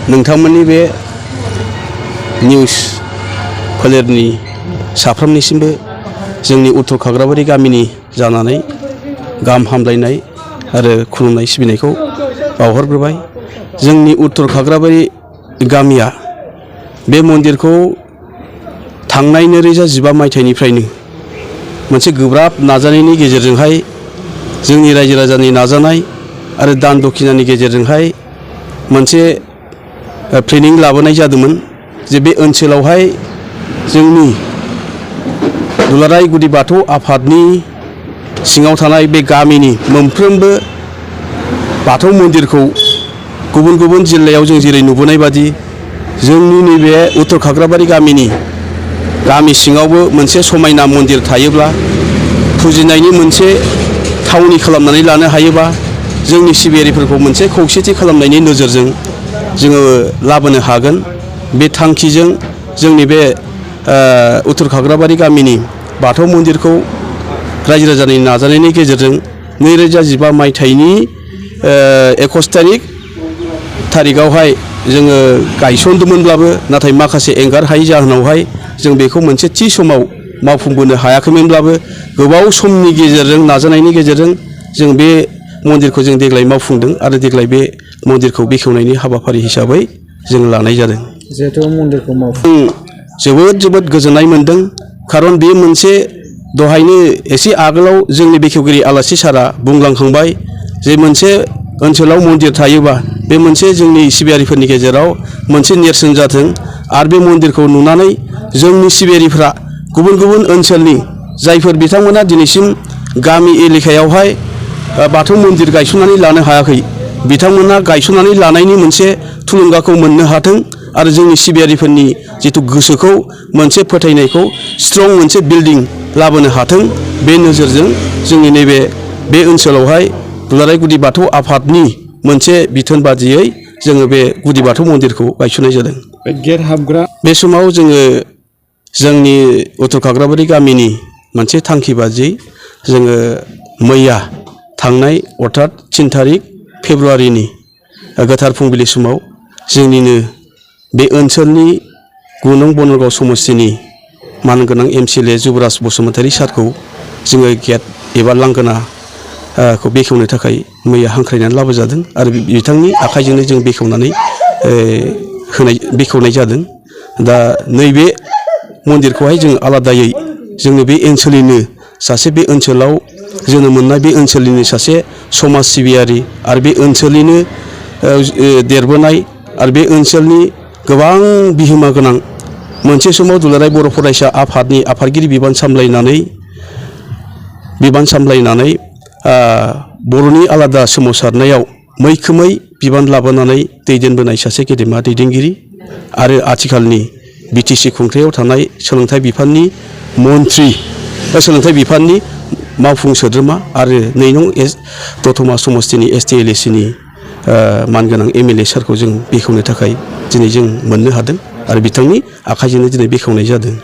नोंथांमोननि बे निउस फोलेरनि साफ्रोमनिसिमबो जोंनि उत्तर खाग्राबारि गामिनि जानानै गाहाम हामलायनाय आरो खुलुमनाय सिबिनायखौ बावहरग्रोबाय। जोंनि उत्तर खाग्राबारि गामिया बे मन्दिरखौ थांनाय 2015 मायथाइनिफ्रायनो मोनसे गोब्राब नाजानायनि गेजेरजोंहाय जोंनि रायजो राजानि नाजानाय आरो दान दक्षिणानि गेजेरजोंहाय मोनसे प्लेनिं लाबोनाय जादोंमोन जे बे ओनसोलावहाय जोंनि दुलाराय गुदि बाथौ आफादनि सिङाव थानाय बे गामिनि मोनफ्रोमबो बाथौ मन्दिरखौ गुबुन गुबुन जिल्लायाव जों जेरै नुबोनाय बादि जोंनि नैबे उत्तर खाग्राबारि गामिनि गामि सिङावबो मोनसे समायना मन्दिर थायोब्ला फुजिनायनि मोनसे थावनि खालामनानै लानो हायोबा जोंनि सिबियारिफोरखौ मोनसे खौसेथि खालामनायनि नोजोरजों जोङो लाबोनो हागोन। बे थांखिजों जोंनि बे उत्तर खाग्राबारि गामिनि बाथौ मन्दिरखौ रायजो राजानि नाजानायनि गेजेरजों 2015 मायथाइनि 21 थारिखआवहाय जोङो गायसनदोंमोनब्लाबो नाथाय माखासे एंगार हायै जाहोनावहाय जों बेखौ मोनसे थि समाव मावफुंबोनो हायाखैमोनब्लाबो गोबाव समनि गेजेरजों नाजानायनि गेजेरजों जों बे मन्दिरखौ जों देग्लाय मावफुंदों आरो देग्लाय बे मन्दिरखौ बेखेवनायनि हाबाफारि हिसाबै जों लानाय जादों। जिहेथु मन्दिरखौ जोबोद गोजोननाय मोनदों। खारन बे मोनसे दहायनो एसे आगोलाव जोंनि बेखेवगिरि आलासि सारा बुंलांखांबाय जे मोनसे ओनसोलाव मन्दिर थायोबा बे मोनसे जोंनि सिबियारिफोरनि गेजेराव मोनसे नेरसोन जाथों आरो बे मन्दिरखौ नुनानै जोंनि सिबियारिफ्रा गुबुन गुबुन ओनसोलनि जायफोर बिथांमोना दिनैसिम गामि एलेखायावहाय बाथौ मन्दिर गायसननानै लानो हायाखै बिथांमोना गायसननानै लानायनि मोनसे थुलुंगाखौ मोननो हाथों आरो जोंनि सिबियारिफोरनि जिथु गोसोखौ मोनसे फोथायनायखौ स्ट्रं मोनसे बिल्डिं लाबोनो हाथों बे नोजोरजों जोंनि नैबे बे ओनसोलावहाय दुलाराय गुदि बाथौ आफादनि मोनसे बिथोन बादियै जोङो बे गुदि बाथौ मन्दिरखौ गायसननाय जादों। गेट हाबग्रा बे समाव जोङो जोंनि उत्तर खाग्राबारि गामिनि मोनसे थांखि बादियै जोङो मैया थांनाय अर्थात 3 थारिख फेब्रुवारिनि गोथार फुंबिलि समाव जोंनिनो बे ओनसोलनि 9 नं बनरगाव समस्तिनि मानगोनां MCLA जुबराज बसुमतारी सारखौ जोङो गेट एबा लांगोनाखौ बेखेवनो थाखाय मैया हांख्रायनानै लाबोजादों आरो बिथांनि आखाइजोंनो जों बेखेवनाय जादों। दा नैबे मन्दिरखौहाय जों आलादायै जोंनि बे ओनसोलनिनो सासे बे ओनसोलाव जोनोम मोननाय बे ओनसोलनिनो सासे समाज सिबियारि आरो बे ओनसोलनिनो देरबोनाय आरो बे ओनसोलनि गोबां बिहोमा गोनां मोनसे समाव दुलाराय बर' फरायसा आफादनि आफादगिरि बिबान सामलायनानै बर'नि आलादा सोमावसारनायाव मैखोमै बिबान लाबोनानै दैदेनबोनाय सासे गेदेमा दैदेनगिरि आरो आथिखालनि BTC खुंथायाव थानाय सोलोंथाइ बिफाननि मन्थ्रि सोलोंथाइ बिफाननि मावफुं सोद्रोमा आरो 2 नं दतमा समस्तिनि STLAC नि मानगोनां MLA सारखौ जों बेखेवनो थाखाय दिनै जों मोननो हादों आरो बिथांनि आखाइजोंनो दिनै बेखेवनाय जादों।